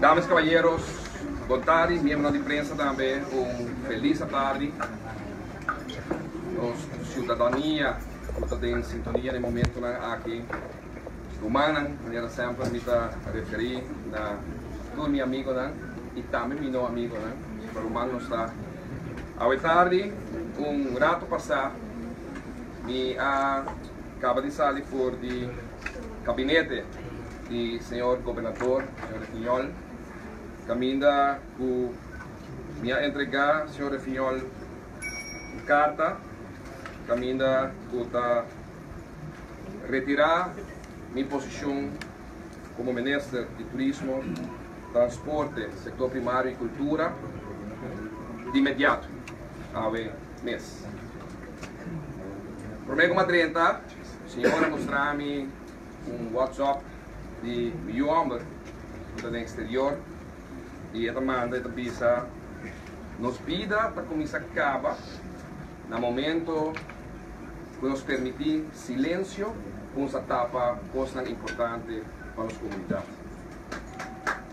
Dames, caballeros, bon tardi, miembronan di prensa tambe un feliz atardi. Nos ciudadania cu ta den sintonia den momentonan aki, rumannan, manera semper mi ta referi na tur mi amigonan y tambe mi no amigonan, pero ruman nos ta. Awe tardi, un rato pasa, mi a caba di sali for di kabinete di señor Gobernador, señor Refiñol, caminda cu mi a entrega señor Refiñol un carta caminda cu ta retira mi posicion como Minister di Turismo, Transporte, Sector Primario y Cultura di inmediato awe mes. Prome cu mi a drenta, señor a mustra mi un WhatsApp di mi yu homber cu ta den exterior y e ta manda e ta bisa, Nos bida ta cuminsa caba na momento cu nos permiti silencio cunsa tapa cosnan importante pa nos comunidad.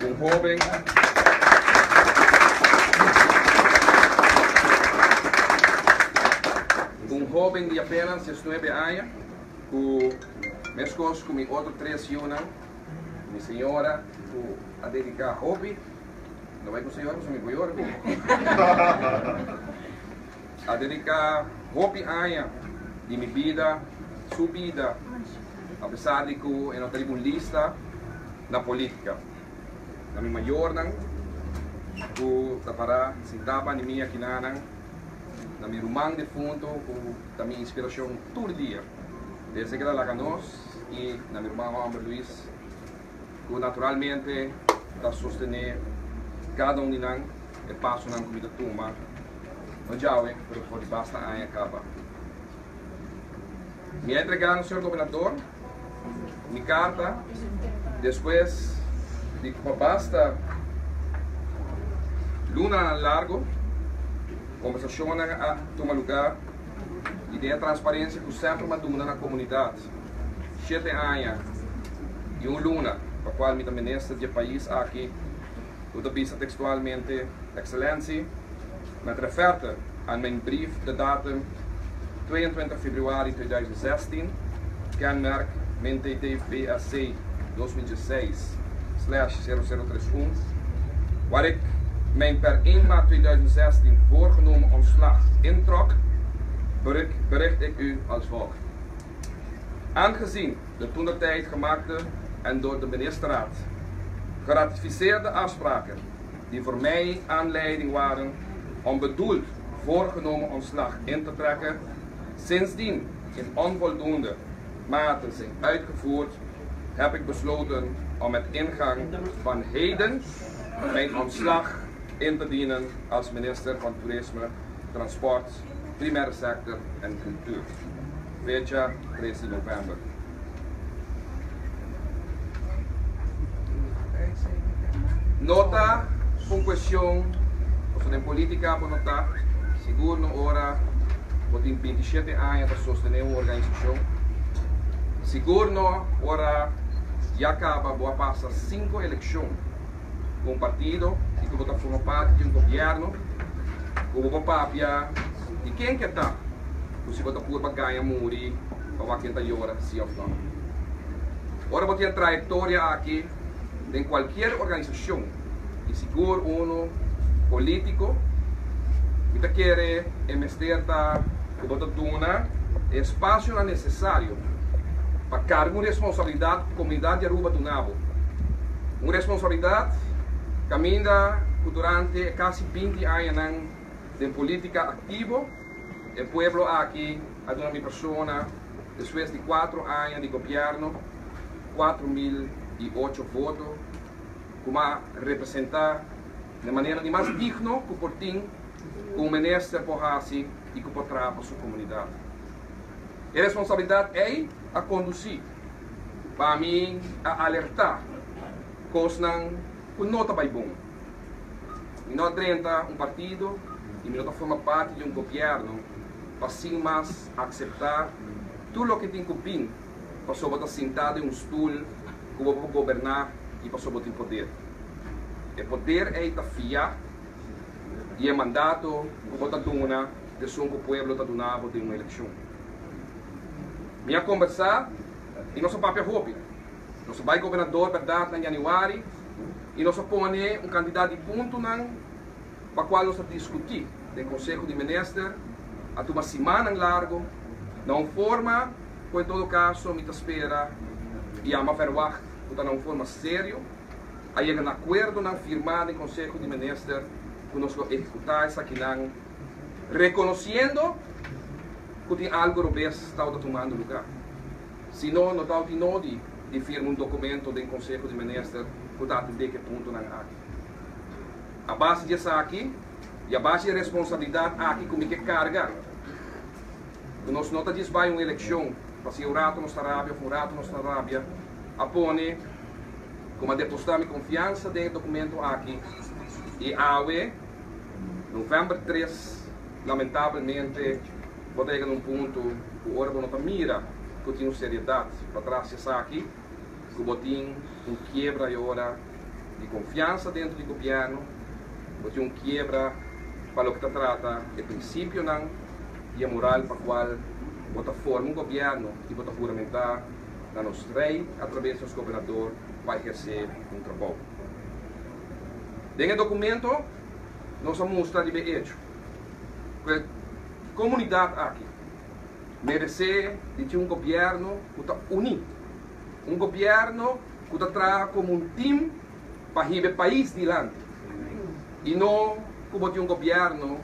Un hoben. Un hoben di apenas diesnuebe aña cu mescos cu mi otro tres yiunan, mi señora cu a dedica hopi, no bay cu señora pasobra mi por yora cu, a dedica hopi aña di mi bida, su bida, apesar di cu e no ta riba un lista na politica. Na mi mayornan cu ta para sinta banda di mi akinanan, na mi ruman defunto cu ta mi inspiracion tur dia desde cu el a laga nos y na mi ruman homber Luis cu naturalmente ta sostene cada un di nan e pasonan cu mi ta tuma no djawe pero for di basta aña caba. Mi a entrega na señor Gobernador mi carta despues di cu pa basta lunanan largo conversacionnan a tuma lugar y den e transparencia cu semper mi a duna na comunidad shete aña y un luna pa cual mi ta minister di e pais aki cu ta bisa textualmente, Excellentie, met referte aan mijn brief de datum 22 februari 2016, kenmerk min TTVSC 2016/0031, waar ik mijn per 1 maart 2016 voorgenomen ontslag introk, bericht ik u als volgt. Aangezien de toentertijd gemaakte en door de ministerraad geratificeerde afspraken die voor mij aanleiding waren om bedoeld voorgenomen ontslag in te trekken, sindsdien in onvoldoende mate zijn uitgevoerd, heb ik besloten om met ingang van heden mijn ontslag in te dienen als minister van Toerisme, Transport, Primaire Sector en Cultuur. Fecha 13 november. No ta un cuestion, pasobra den politica bo no ta sigur no ora bo tin 27 aña ta sostene un organisacion, sigur no ora ya caba bo a pasa cinco eleccion cu un partido y cu bo ta forma parti di un gobierno cu bo por papia di ken ke ta cu si bo ta purba gaña muri pa wak ken ta yora si of no. Ora bo tin e trayectoria aki den cualkier organisacion y sigur uno politico, mi ta kere e mester ta cu bo ta duna e espacionan necesario pa carga un responsabilidad cu comunidad di Aruba duna bo. Un responsabilidad caminda cu durante e casi 20 añanan den politica activo e pueblo aki a duna mi persona despues di 4 aña di gobierno 4008 voto cu m'a representa na manera di mas digno cu por tin cu un minister por haci y cu por traha pa su comunidad. E responsabilidad ey a conduci pa mi a alerta cosnan cu no ta bay bon. Mi no a drenta un partido y mi no ta forma parti di un gobierno pa sin mas acepta tur loke tin cu bin pasobra bo ta sinta den un stoel cu bo por goberna y pasobra bo tin poder. E poder ey ta fia y e mandato cu bo ta duna esun cu pueblo ta duna bo den un eleccion. Mi a conversa y nos a papia hopi. Nos a bay gobernador berdad na januari y nos a pone un cantidad di puntonan pa cual nos a discuti den Conseho di Minister. A tuma simannan largo na un forma cu en todo caso mi ta spera y ama verwacht cu ta na un forma serio. A yega na acuerdonan firma den Conseho di Minister cu nos lo ehecuta esakinan, reconociendo cu tin algo robes tawata tumando lugar. Si no, no tawata tin nodi di firma un documento den Conseho di Minister cu ta atende cu e puntonan aki. A base di esaki y a base di e responsabilidad aki cu mi ke carga, cu nos no ta djis bay un eleccion pa si un rato nos ta rabia of un rato nos ta rabia, a pone cu mi a deposita mi confiansa den e documento aki y awe, november 3, lamentablemente bo ta yega na un punto cu ora bo no ta mira cu tin un seriedad patras di esaki, cu bo tin un kiebra y ora di confiansa dentro di gobierno, bo tin un kiebra pa loke ta trata e principionan y e moral pa cual bo ta forma un gobierno y bo ta huramenta na nos rey a traves di nos gobernador pa eherce un trabou. Den e documento nos a mustra riba e hecho cu e comunidad aki merece di tin un gobierno cu ta uni, un gobierno cu ta traha como un team pa hiba e pais dilanti y no cu bo tin un gobierno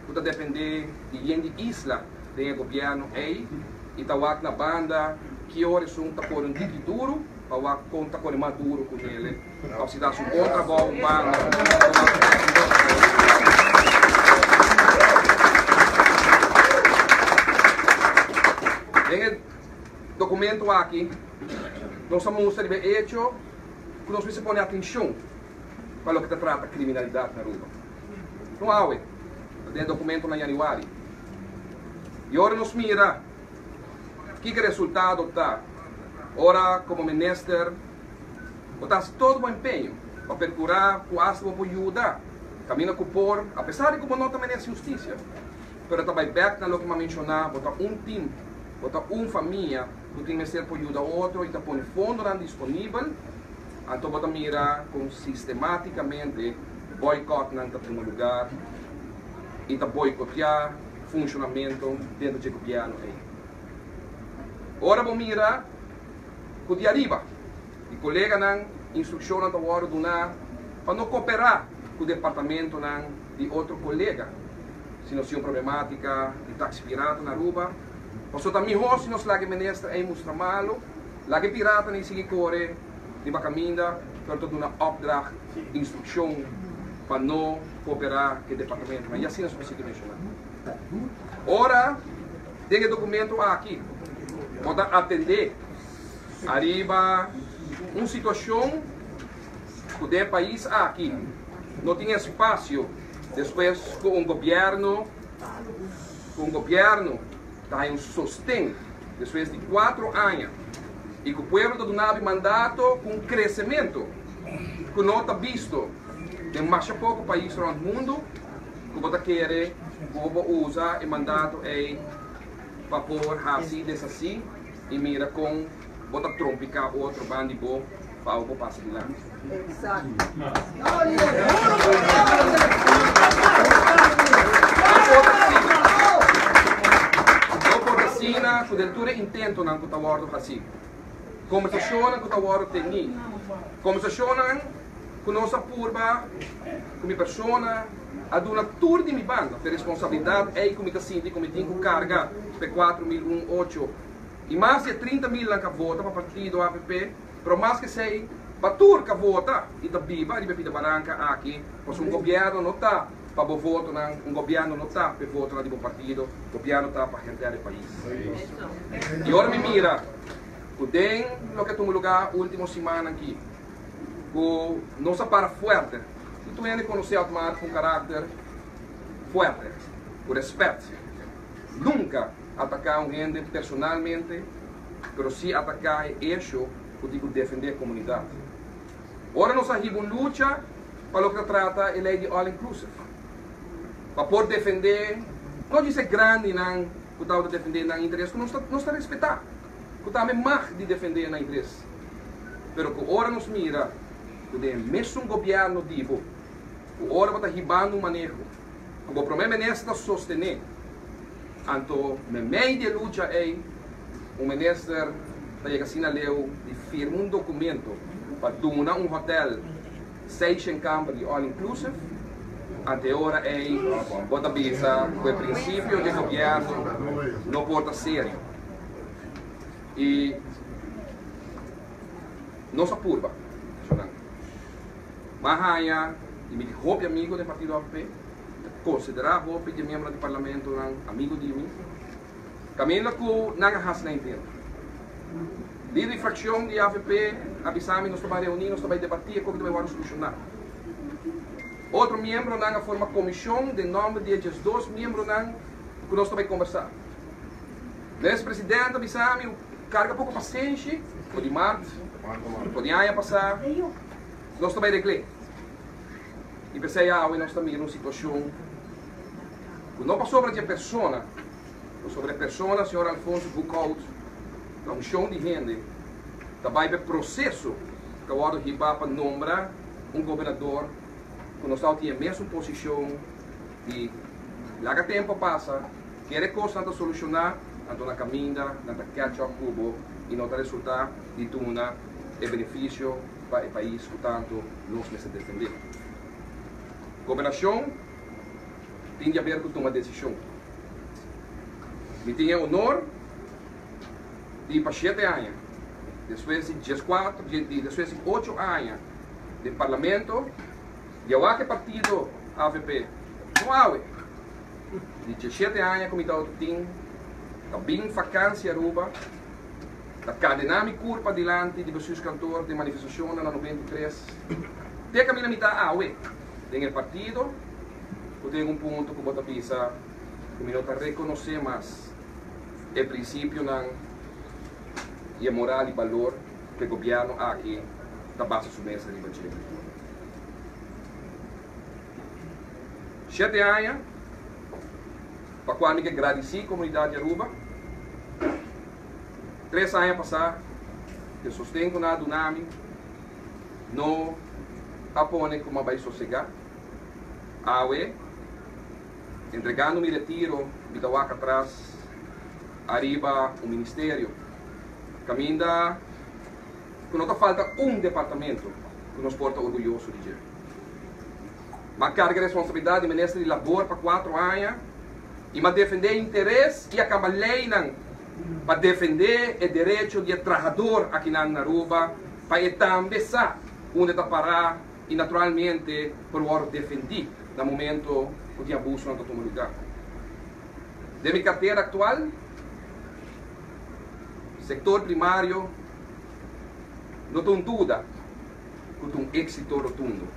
cu ta depende di yen di isla den e gobierno ey y ta wak na banda ki ora esun ta core un tiki duro pa wak con ta core mas duro cu nele of si ta haci un bon trabou un banda ta wak cu ta haci un bon trabou. Den e documento aki nos a mustra riba e hecho cu nos mester pone atencion pa loke ta trata criminalidad na Aruba. No awe, ta den e documento na januari. Y ora nos mira kiko e resultado ta ora como minister bo ta haci todo bo empeño pa percura cu hasta bo por yuda caminda cu por, a pesar di cu bo no ta minister di husticia, pero ta bay bek na loke mi a menciona, bo ta un team, bo ta un famia cu tin mester por yuda otro y ta pone fondonan disponibel, anto bo ta mira con sistematicamente boycotnan ta tuma lugar y ta boycotea funcionamento dentro dje gobierno ey. Ora bo mira cu di ariba di coleganan instruccionnan ta wordo duna pa no coopera cu departamentonan di otro colega si nos tin un problematica di taxi pirata na Aruba, pasobra ta miho si nos laga e minister ey mustra malo, laga e piratanan ey sigui core riba caminda, pero ta duna opdracht, instruccion pa no coopera cu e departamentonan y asina nos por sigui menciona. Ora den e documento aki bo ta atende ariba un situacion. ku den e pais aki no tin espasio despues ku un gobièrnu ku un gobièrnu ta haña un sosten despues di kuatro aña i ku pueblo ta dunabi mandato ku un kresementu ku no ta bisto den masha poko pais rònt mundu ku bo ta kere ku bo por usa e mandato ei pa por hasi desasí i mira kon bo ta trompiká otro ban di bo pa bo por pasa dilanti. No por asina ku den tur e intentonan ku ta wòrdu hasí, kombersashonnan ku ta wòrdu tení, kombersashonnan ku nos a purba ku mi persona a duna tur di mi banda p'e responsabilidat ei ku mi ta sinti ku mi tin ku karga p'e 4008 i mas di e 30 milnan ku a vota pa partido avp. Pero mas k'esei, pa tur k'a vota i ta biba riba e pida baranka aki, pasobra un gobièrnu no ta pa bo votonan, un gobièrnu no ta p'e votonan di bo partido, gobièrnu ta pa henter e pais. I ora mi mira ku den loke a tuma lugá último simannan aki, ku nos a para fuerte, i tur hende konosé Otmar ku un karakter fuerte, ku rèspèt, nunka ataká un hende personalmente, pero sí ataká e esho ku tin ku defendé e komunidat. Ora nos a hiba un lucha pa loke ta trata e lei di all inclusive, pa por defendé no djis e grandinan ku tabata defendé nan interes, ku nos ta nos ta respetá, ku tambe mag di defendé nan interes, pero ku ora nos mira ku den e mesun gobièrnu di bo, ku ora bo ta hibando un maneho ku bo promé minister ta sostené, anto meimei di e lucha ei, Un minister ta yega asina leu di firma un documento pa duna un hotel seishen kamber di all inclusive, ante e ora ei bo ta bisa cu e principio di gobierno no por ta serio. Y nos a purba, eshonan. M'a haya y mi tin hopi amigo den partido avp, ta considera hopi di e miembronan di parlamentonan amigo di mi. Kaminda ku nan a hasi nan intento. Lider di frakshon di avp a bisa mi nos ta bai reuní, nos ta bai debatí e koki ta bai wòrdu solushoná. Otro miembronan a forma komishon den nòmber di e diesdos miembronan ku nos ta bai kombersá. Minister President a bisa mi karga poko pasenshi, for di mart, for di aña pasá, nos ta bai regl'é. I p'esei awe nos ta mira un situashon ku no pasobra dje persona, pasobra e persona señor Alfonso Boekhoudt ta un shon di hende ta bai p'e proseso ku a wòrdu hibá pa nombra un gobernador ku nos tawata tin e mesun posishon di laga tempu a pasa, kere kosnan ta solushoná, anto na kaminda nan ta catch up ku bo i no ta resultá di duna e benefisio pa e pais ku tantu nos mester defendé. Gobernashon tin di haber ku tuma desishon. Mi tin e honor di pa shete aña, despues di dieskuater, di despues di ocho aña den parlamento, di awak e partido avp, no awe, di diesshete aña ku mi tabata tin, ta bin fakansi Aruba, ta kadená mi kurpa dilanti di bestuurskantoor den manifestashonnan na 93, te kaminda mi ta awe den e partido. Ku tin un punto ku bo ta bisa ku mi no ta rekonosé mas e prinsipionan i e moral i balor ku e gobièrnu aki ta basa su mes riba dje. Shete aña pa kual mi ke gradisí komunidat di Aruba. Tres aña pasá e sosten ku nan a duna mi no a pone ku mi a bai sosegá. Awe, entregando mi retiro, mi ta wak atras ariba un ministerio caminda cu no ta falta un departamento cu nos por ta orguyoso di dje. M'a carga responsabilidad di Minister di Labor pa cuatro aña y m'a defende interes y a camba leynan pa defende e derecho di e trahador akinan na Aruba pa e tambe sa unda ta para i naturalmente por wòrdu defendí na momento ku tin abusonan ta tuma lugá. Den mi kartera aktual, sektor primario no ta un duda. ku ta un éksito rotundo.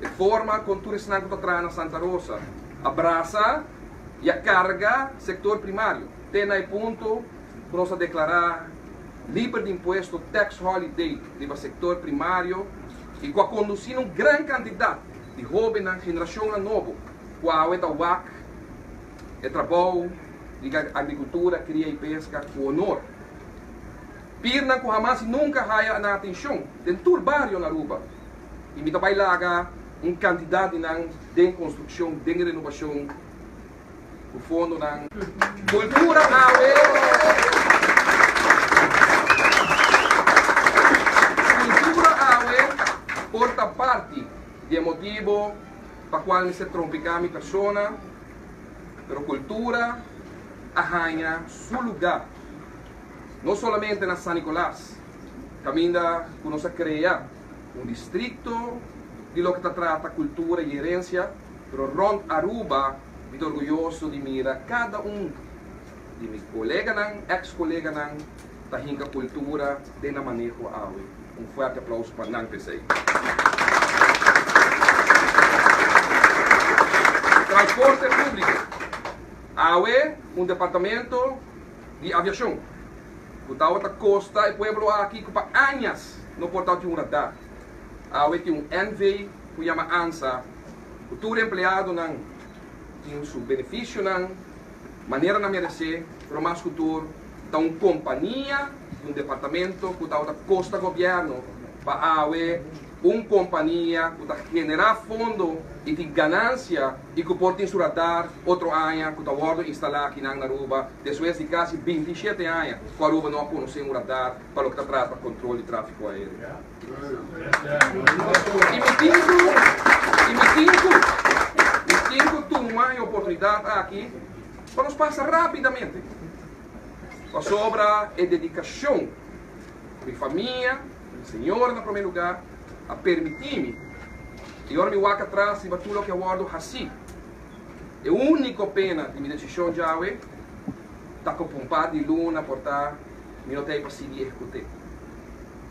E forma kon tur esnan ku ta traha na Santa Rosa a brasa i a karga sektor primario te na e punto ku nos a deklará liber di impuesto tax holiday riba sektor primario i ku a kondusí na un gran kantidat di hóbennan, generashonnan nobo ku awe ta wak e trabou di agrikultura, kria i peska ku honor. Pirnan ku hamas i nunka haya nan atenshon den tur bario na Aruba i mi ta bai laga un kantidat di nan den konstrukshon, den renobashon ku fondonan. Kultura awe Kultura awe por ta parti di e motibo pa kual mester trompiká mi persona, pero kultura a haña su lugá no solamente na San Nicolas, kaminda ku nos a krea un distrikto di loke ta trata kultura i herensia, pero rònt Aruba mi ta orguyoso di mira kada un di mi koleganan, eks koleganan, ta hinka kultura den nan maneho awe. Un fuerte aplauso pa nan p'esei. Transporte públiko. Awe un departamento di aviashon ku tabata kosta e pueblo aki ku pa añas no por tabatin un radar. Awe tin un NV ku yama ansa ku tur empleadonan tin su benefisionan manera nan meresé, pero mas ku tur ta un kompania di un departamento ku tabata kosta gobièrnu pa awe un kompania ku ta generá fondo i tin ganansia i ku por tin su radar otro aña ku ta wòrdu instalá akinan na Aruba despues di kasi 27 aña ku Aruba no a konosé un radar pa loke ta trata kontrol di tráfiko aéreo. I mi tin ku, i mi tin ku, mi tin ku tuma e oportunidat aki pa nos pasa rápidamente pasobra e dedikashon ku mi famia, mi señora na promé lugá, a permití mi. I ora mi wak atras riba tur loke a wòrdu hasí, e úniko pena di mi desishon djawe ta ku pa un par di luna por ta mi no ta ei pa sigui ehekut'é.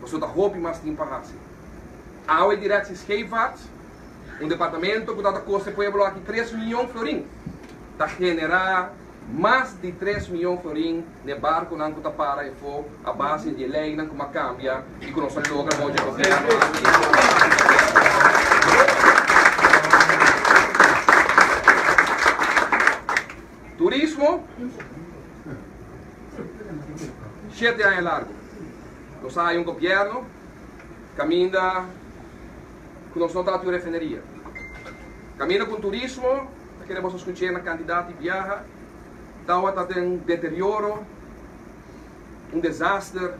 Pasobra ta hopi mas tin pa hasi. Awe Directie Scheepvaart, un departamento ku tabata kosta e pueblo aki tres miyon florin, ta generá mas di tres miyon florin n'e barkunan ku ta para efo a base di e leinan ku a kambia i ku nos a logra bou dje gobièrnu aki. Turismo, shete aña largu nos a haya un gobièrnu kaminda ku nos no tabatin un refineria, kaminda ku un turismo. Ta kere boso skuch'é na kantidat di biaha tawata den deterioro, un desaster,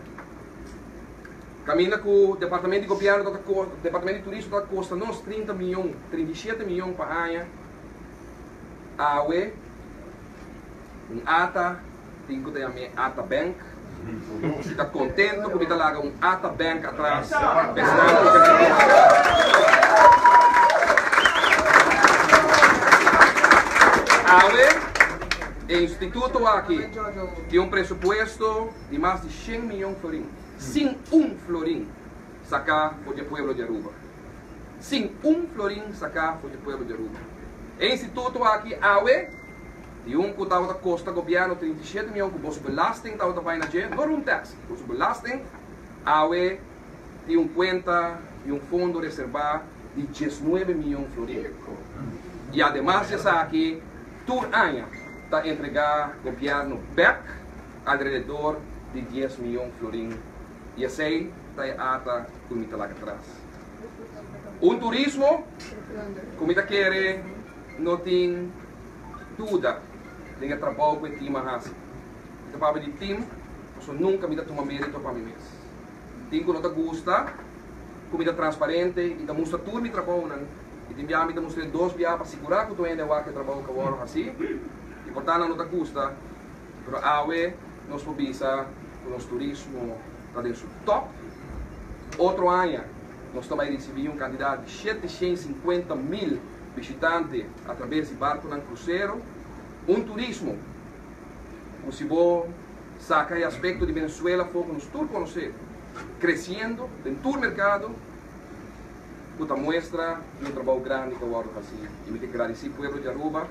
kaminda ku departamento di gobièrnu ta departamento di turismo ta kosta nos 30 mion, 37 mion pa aña. Awe un ata tin ku ta yam'é Ata Bank. Mi ta kontento ku mi ta laga un Ata Bank atras esnan ku ta Awe e instituto aki tin un presupuesto di mas di shen miyon florin, sin un florin saká for di e pueblo di Aruba. Sin un florin saká for di e pueblo di Aruba. E instituto aki awe. Di un ku tabata kosta gobièrnu 37 mion ku boso belasting tabata bai na dje, no room tax, boso belasting, awe tin un kuenta di un fondo reserbá di 19 mion florin. I ademas di esaki tur aña ta entregá gobièrnu bèk alrededor di 10 mion florin i esei ta e ata ku mi ta laga tras. Un turismo ku mi ta kere no tin duda den e trabou ku e tim a hasi. Mi ta papia di tim pasobra nunka mi ta tuma mérito pa mi mes. Tin ku no ta gusta ku mi ta transparente i ta mustra tur mi trabounan i tin biaha mi ta mustr'é dos biaha pa sigurá ku tur hende a wak e trabou ku a wòrdu hasi i por ta nan no ta gusta pero awe nos por bisa ku nos turismo ta den su tòp. Otro aña nos ta bai risibí un kantidat di 750,000 bishitante atrabes di barkunan krusero, un turismo ku si bo saka e aspekto di Venezuela afó ku nos tur konosé. kresiendo den tur merkado ku ta muestra di un trabou grandi ku a wòrdu hasí i mi ke gradisí pueblo di Aruba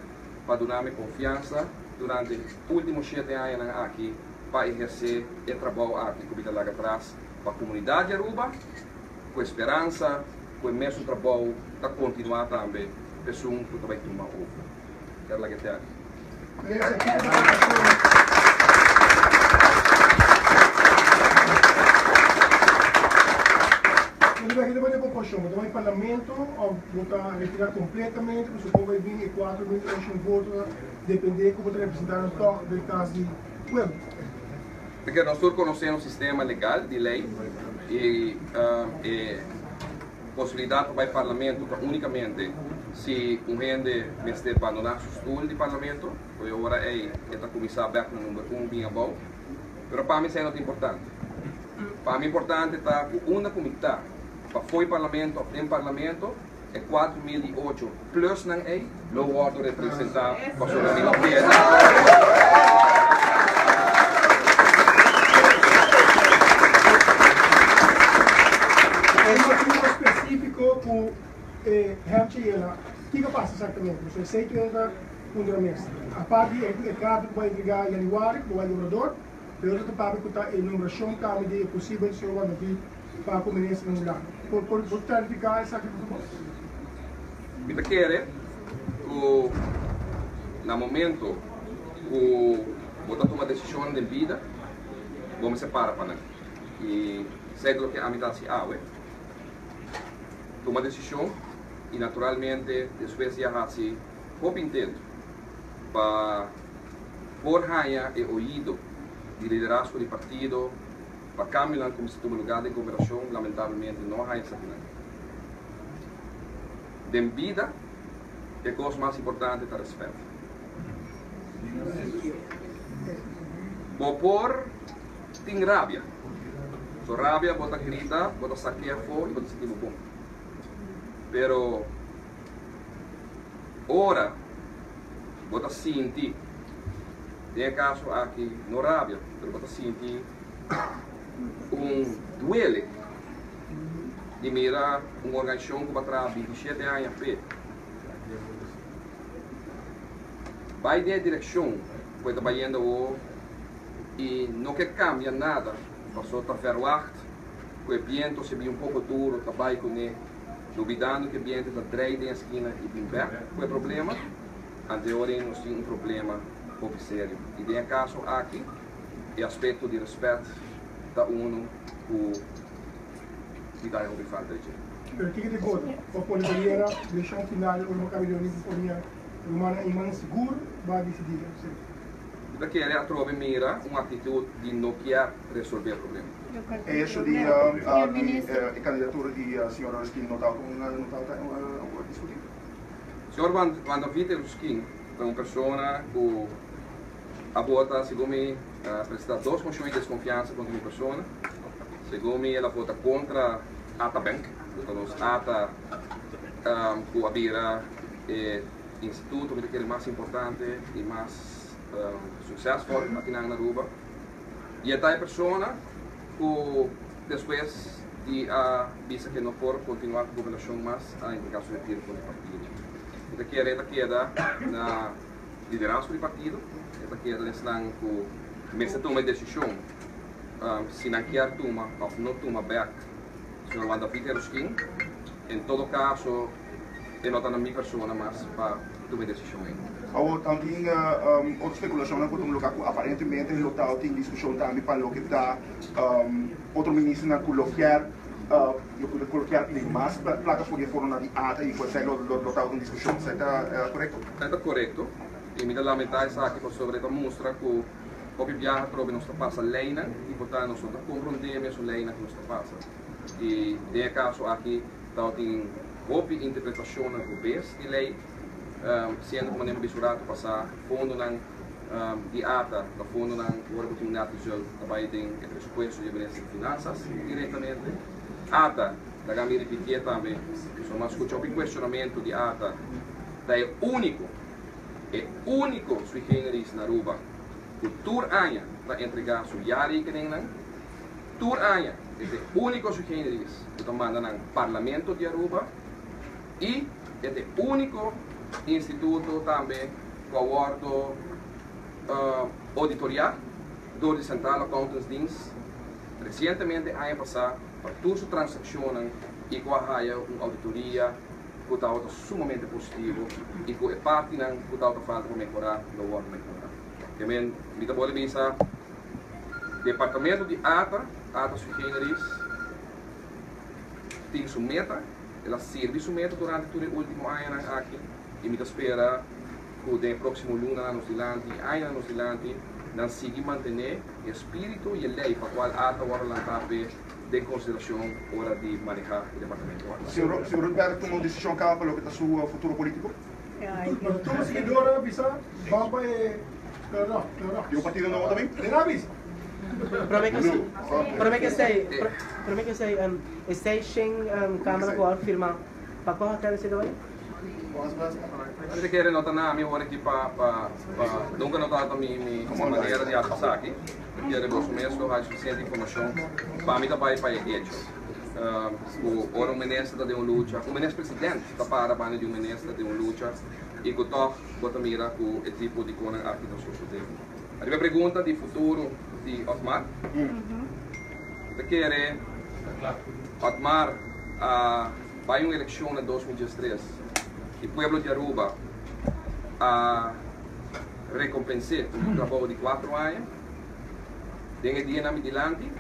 pa duna mi konfiansa durante último shete añanan aki pa ehersé e trabou aki ku mi ta laga tras pa komunidat di Aruba ku e speransa ku e mesun trabou ta kontinuá tambe pa esun ku ta bai tuma over. Kier laga e te aki. Pasobra nos tur konosé nos sistema legal di lei i e posibilidat pa bai parlamento ta únikamente si un hende mester bandoná su stul di parlamento, ku e ora ei e ta kuminsá bèk na number un bin abou. Pero pa mi esei no ta importante. Pa mi importante ta ku unda ku mi ta, pa fo'i parlamento òf den parlamento, e 4008 plusnan ei lo wòrdu representá pasobra mi no keda. Un motibu spesífiko ku e hèmchi yena, kiko pasa eksaktamente? Pasobra esei tur ta puntra mes. Apart di e karta ku bo a entregá yanüari ku bo bai gobernador, pero otro ta papia ku ta e nombrashon tambe di e posibel señor Juan David pa ku minister na Hulanda. Por por por klarifiká esaki por fabor? Mi ta kere ku na momento ku bo ta tuma desishonnan den bida, bo mester para pa nan. I esei ta loke ami ta hasi awe, tuma desishon i naturalmente despues di a hasi hopi intento pa por haña e oido di liderazgo di partido, Pa kambionan ku mester tuma lugá den goberashon lamentablemente no a haña esakinan. Den bida e kos mas importante ta rèspèt. Bo por tin rabia. So rabia bo ta grita, bo ta sak'é afó i bo ta sinti bo bon. Pero ora bo ta sinti, den e kaso aki no rabia, pero bo ta sinti un duele di mira un organisacion cu bo a traha 27 aña p'e bay den e direccion cu e ta bayendo awo y no ke cambia nada pasobra ta verwacht cu e biento si bin un poco duro ta bay cune lubidando cu e biento ta drei den e skina y bin bek cu e problema anteor nos tin un problema hopi serio y den e caso aki E aspekto di rèspèt ta unu ku mi ta haña hopi falta di dje. Pero kiko di vota pa pone bariera elekshon final ora bo kaba di reuni ku famia rumannan i man sigur bo a disidí esei? Mi ta kere atrobe mira un aktitut di no kier resolvé problema. E hecho di e kandidatura di señor Ruskin no ta un no ta un diskutí? Señor Van David Ruskin ta un persona ku A vota, segun mi, a presenta dos mocion di desconfiansa contra mi persona. Segun mi, el a vota contra ata Bank, cu ta nos ata cu a bira e instituto mi ta kere mas importante y mas succesvol akinan na Aruba. Y e ta e persona cu despues di a bisa cu e no por continua cu gobernacion mas a entrega su retiro for di partido. Mi ta kere e ta keda na. Liderazgo di partido e ta keda esnan ku mester tuma e desishon si nan kier tuma òf no tuma bèk señor Juan David Eroskin. En todo kaso e no ta na mi persona mas pa tuma e desishon ei. Awor tambe otro spekulashonnan ku ta un lugá ku aparentemente lo ta tin diskushon tambe pa loke ta otro ministernan ku lo kier ku lo kier pidi mas plaka for di e fondonan di ata i ku esei lo ta un diskushon. Esei ta korekto? Esei ta korekto i mi ta lamentá esaki pasobra e ta mustra ku hopi biaha atrobe nos ta pasa leinan i por tanto nos no ta komprondé mesun leinan ku nos ta pasa. I den e kaso aki tabatin hopi interpretashonnan robes di lei, siendo ku manera mi bisa un ratu pasá fondonan di ata ta fondonan ku ora ku tin un net result ta bai den e presupuesto di e Minister di Finansas direktamente. Ata, laga mi ripitié tambe, pasobra mi a skucha hopi kuestionamentu di ata, ta e úniko, e úniko sui generis na Aruba ku tur aña ta entregá su jaarrekeningnan. Tur aña e ta e úniko sui generis ku ta manda nan Parlamento di Aruba i e ta e úniko instituto tambe ku a wòrdu ouditoriá dor di Centraal Accountantsdienst resientemente aña pasá pa tur su transakshonnan i ku a haya un ouditoria ku tabata sumamente positivo i ku e partinan ku tabata falta pa mehorá lo wòrdu mehorá. Ke men mi ta bolbe bisa Departamento di ata, ata sui generis, tin su meta, el a sirbi su meta durante tur e ultimo añanan aki i mi ta spera ku den e próksimo lunanan nos dilanti i añanan nos dilanti nan sigui mantené e spiritu i e lei pa kual ata wòrdu lantá p'e den konsiderashon ora di manehá e departamento aki. Señor Rudberg tuma un desishon kaba pa loke ta su futuro polítiko? Tur siguidornan a bisa ban pa e Di un partido nobo tambe? Prome ke esei, prome ke esei, esei shen kamera ku a firma pa kua hotel esei ta bai? Mi ta kere no ta na mi ora aki pa pa pa nunka no tabata mi mi manera di hasi esaki. Mi kere boso mes lo haña sufisiente informashon pa mi ta bai pa e hecho ku ora un minister ta den un lucha, un minister president ta para banda di un minister den un lucha i ku tòg Bo ta mira ku e tipo di konan aki ta sosodé. Ariba e pregunta di futuro di Otmar, mi ta kere Otmar a bai un elekshon na 2013 i pueblo di Aruba a rekompens'é ku un trabou di kuatro aña. Den e dianan mi dilanti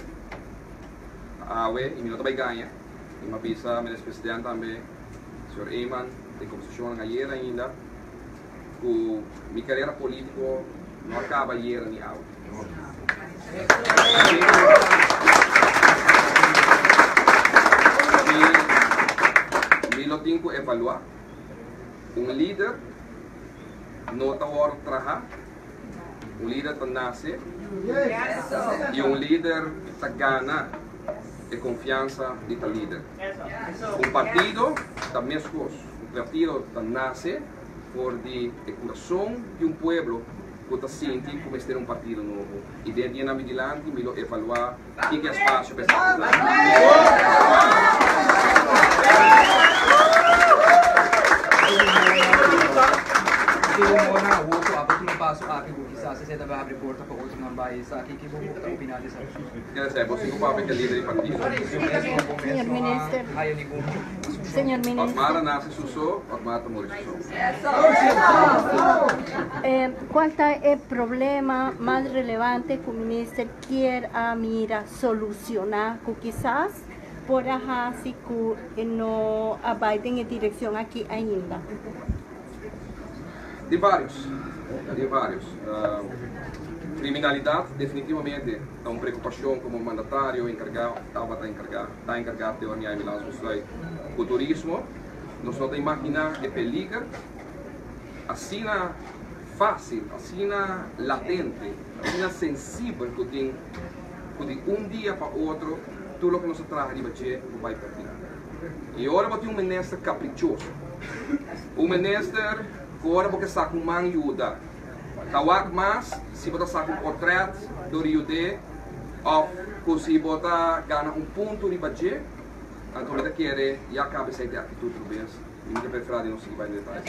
awe i mi no ta bai gaña i mi a bisa Minister President tambe, Señor Eman, den kombersashonnan ayer ainda ku mi karera polítiko no a kaba ayera ni awe. Mi, mi lo tin ku evaluá. Un lider no ta wòrdu trahá, un lider ta nase i un lider ta gana e konfiansa di ta lider. Un partido ta meskos. Un partido ta nase for di e kurason di un pueblo ku ta sinti ku mester un partido nobo. I den dianan mi dilanti mi lo evaluá kiko e spasio pa esaki ta. Keda esei, bo sigu papia ke lider di partido. Señor Minister. Señor Minister. Otmar a nase su so, Otmar ta muri su so. Cual ta e problema mas relevante cu Minister kier a mira soluciona cu kisas por a haci cu e no a bay den e direccion aki ainda? Tin varios, tin varios. Kriminalidat definitivamente ta un preokupashon komo mandatario enkargá, tabata enkargá, ta enkargá te ora mi a Milan besluit ku turismo. Nos no ta imaginá e peliger asina fásil, asina latente, asina sensibel ku tin ku di un dia pa otro tur loke nos a traha riba dje por bai pèrdí. I ora bo tin un minister kaprichoso, un minister ku ora bo ke saka un man yuda, ta wak mas si bo ta saka un portret dor di yud'é òf ku si bo ta gana un punto riba dje, anto mi ta kere ya kaba esei ta e aktitut rubes i mi ta preferá di no sigui bai den detaye.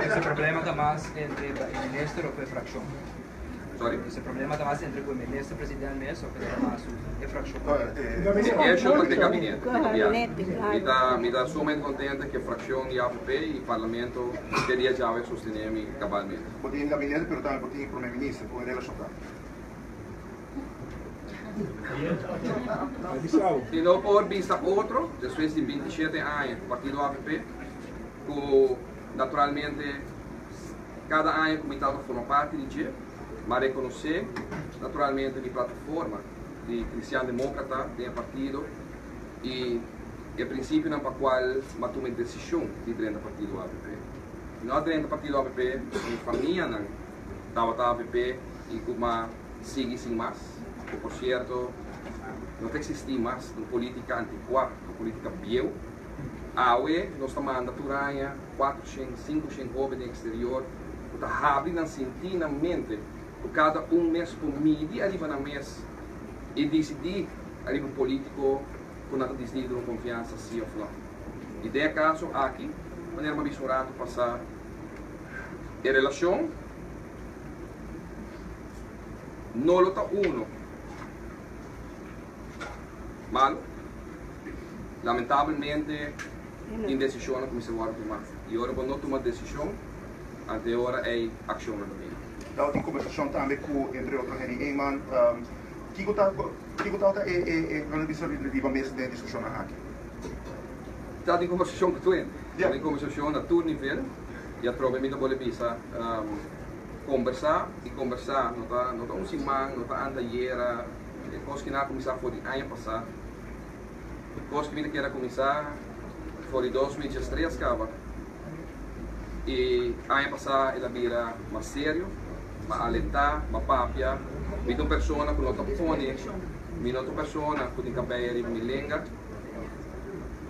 Ese problema ta mas entre e minister of e frakshon? Sorry? Ese problema ta mas entre cu e minister president mes of e ta mas cu e fraccion? E hecho ta di gabinete, di gobierno. Mi ta, mi ta sumamente contento cu e fraccion di avp y parlamento te dia djawe sostene mi cabalmente. Bo tin gabinete pero tambe bo tin prome minister, con e relacion ta? Si no por bisa otro, despues di 27 aña cu partido avp, cu naturalmente Kada aña ku mi tabata forma parti di dje, m'a rekonosé naturalmente mi plataforma di Kristian Demókrata den e partido i e prinsipionan pa kual m'a tuma e desishon di drenta partido avp. Mi no a drenta partido avp pasobra mi famianan tabata avp i ku m'a sigui sin mas, ku por sierto no ta eksistí mas, un polítika antikuá, un polítika bieu. Awe nos ta manda tur aña 400, 500 hoben den exterior ku ta habri nan sinti nan mente ku kada un mes por midi ariba nan mes. I disidí ariba un polítiko ku nan ta disidí di duna konfiansa sí òf nò. I den e kaso aki, manera mi a bisa un ratu pasá, e relashon no lo ta uno malu. Lamentabelmente tin desishonnan ku mester wòrdu tumá i ora bo no tuma desishon, ante e ora ei akshonnan ta bini. Tawata tin kombersashon tambe ku entre otro Henny Eman. Kiko ta kiko tabata e e e nan bisa riba mesa den e diskushonnan aki? Tabatin kombersashon ku tur hende. Tabatin kombersashon na tur nivel i atrobe mi ta bolbe bisa kombersá i kombersá no ta no ta un siman, no ta antayera, e kos kinan a kuminsá for di aña pasá. Kos ku mi ta kier a kuminsá for di 2013 kaba i aña pasá el a bira mas serio, m'a alentá, m'a papia. Mi ta un persona ku no ta pone, mi no ta un persona ku tin kabei riba mi lenga.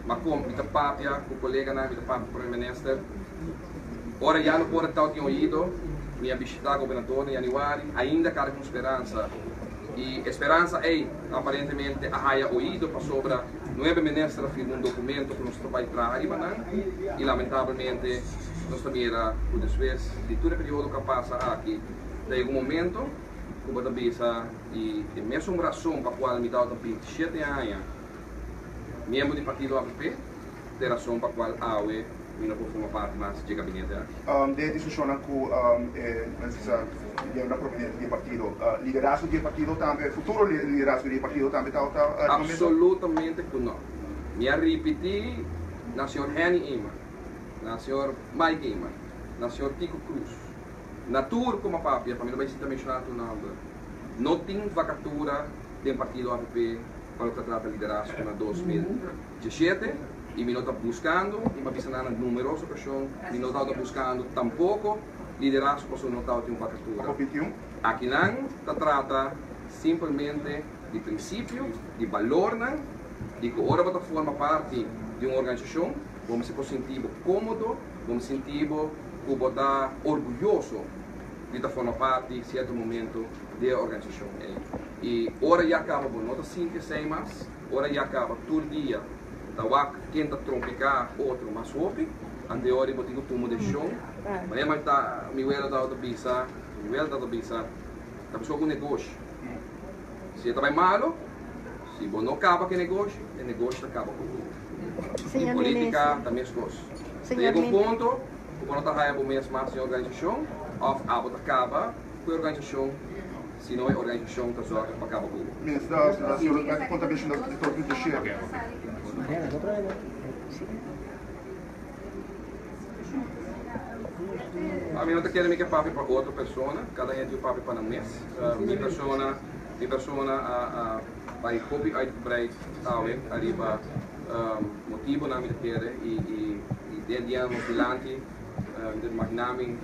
M'a mi ta papia ku koleganan, mi ta papia ku Prome Minister. Ora ya no por a tau tin oido, mi a bishitá gobernador na yanüari, ainda kada ku un speransa. I e speransa ei aparentemente a haya oido pasobra nuebe minister a firma un documento cu nos ta bay traha riba nan y lamentablemente nos ta mira cu despues di tur e periodo cu a pasa aki ta yega un momento cu bo ta bisa y e mesun razon pa cual mi tabata 27 aña miembro di partido avp ta e razon pa cual awe mi no por forma parti mas dje gabinete aki. Den e diskushonnan ku e mester miembronan prominente di e partido, liderazgo di e partido tambe, futuro liderazgo di e partido tambe ta riba mesa? Absolutamente ku no. Mi a ripití na señor Henny Eman, na señor Mike Eman, na señor Tico Cruz, na tur ku mi a papia, pa mi no bai sinta menshoná tur nòmber, no tin vakatura den partido avp pa loke ta trata liderazgo na 2017 y mi no ta buscando y mi a bisa nan na numeroso ocasion mi no tabata buscando tampoco liderazgo pasobra no tabatin un vacatura. Akinan ta trata simpelmente di principio, di balornan, di cu ora bo ta forma parti di un organisacion bo mester por sinti bo comodo, bo mester sinti bo cu bo ta orguyoso di ta forma parti cierto momento di e organisacion ey. Y ora ya caba bo no ta sinti esey mas, ora ya caba tur dia ta wak ken ta trompica otro mas hopi, ante ora bo tin cu tuma decision. Manera mi ta, mi wela tabata bisa, mi wela tabata bisa, ta busca un negoshi. Si e ta bay malo, si bo no caba cu e negoshi, e negoshi ta caba cu bo. Y politica ta mescos. Ta yega un punto cu bo no ta haya bo mes mas den organisacion of abo ta caba cu e organisacion, sino e organisacion ta zorga pa caba cu bo. Minister, señor Beto conta mencioná di 2007. Ami no ta kere mi ke papia pa otro persona, kada hende tin un papia pa nan mes. Mi persona, mi persona a a bai hopi uitgebreid awe ariba motibonan mi ta kere i i i den dia nos dilanti mi ta imagina mi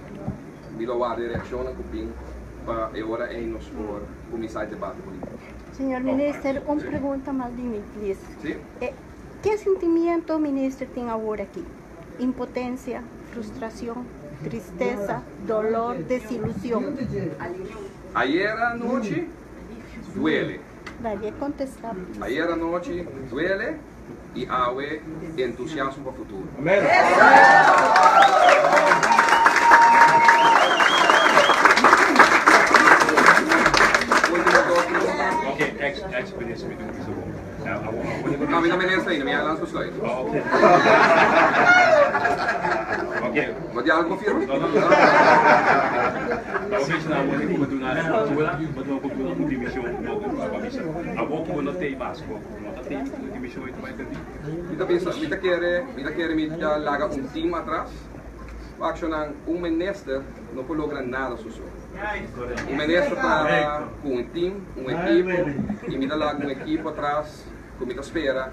mi lo warda e reakshonnan ku bin pa e ora ei nos por kuminsá e debate polítiko. Señor Minister, un pregunta mas di mi, please. Sí. Ke sentimiento Minister tin awor aki? Impotencia, frustracion, tristesa, dolor, desilusion? Ayer anochi duele. Nadie contesta please. Ayer anochi duele y awe entusiasmo pa futuro. Ultimo dos pregunta. No, mi ta minister ainda, mi a lansa besluit. Bo tin algo pa firma? Mi ta bisa, mi ta kere, mi ta kere mi ta laga un team atras. Accionan un minister no por logra nada su so. Un minister traha cu un team, un ekipo, y mi ta laga un ekipo atras cu mi ta spera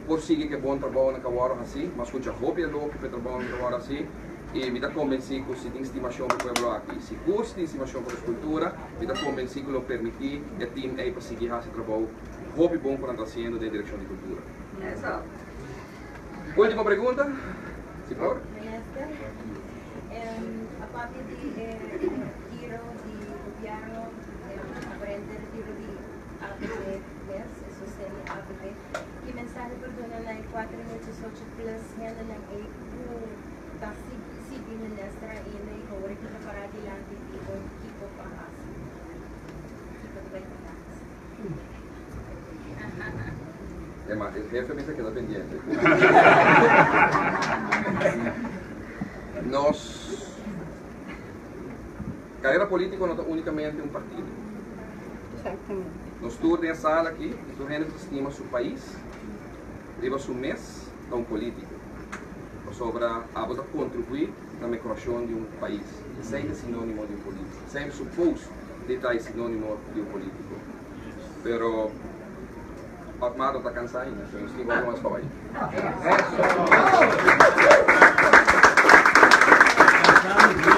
por sigui cu e bon trabounan cu a worde haci. Mi a scucha hopi elogio pa e trabounan cu ta worde haci y mi ta convenci cu si tin stimacion pa e pueblo aki, sigur si tin stimacion pa nos cultura, mi ta convenci cu lo permiti e team ey pa sigui haci trabou hopi bon cu nan ta haciendo den direccion di cultura. Ultimo pregunta, si por. Minister, a papia di e retiro di gobierno, e aparente retiro di AP. hendenan ei ku ta sigui minister ainda i awor aki ta pará dilanti di bo kiko pa hasi? Kiko ta bai ta hasi? Emma, e jefe mester keda pendiente. Nos carera politico no ta unicamente un partido. Exactamente. Nos tur den e sala aki y tur hende cu ta stima su pais riba su mes ta un politico. Pasobra abo ta contribui na mehoracion di un pais. Esey ta sinonimo di un politico. Esey suppose di ta e sinonimo di un politico. Pero Otmar no ta cansa ainda, so nos tin hopi mas pa bay.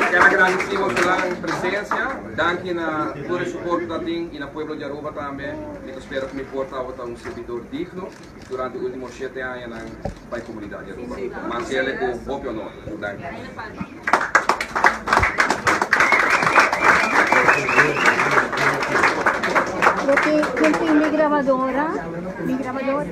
Quier agradeci bosonan presencia. Danki na tur e support cu ta tin y na pueblo di Aruba tambe. Mi ta spera cu mi por tabata un servidor digno durante ultimo shete añanan pa e comunidad di Aruba. Mantiene cu hopi honor. Danki. Bo tin, ken tin mi grabadora? Mi grabador?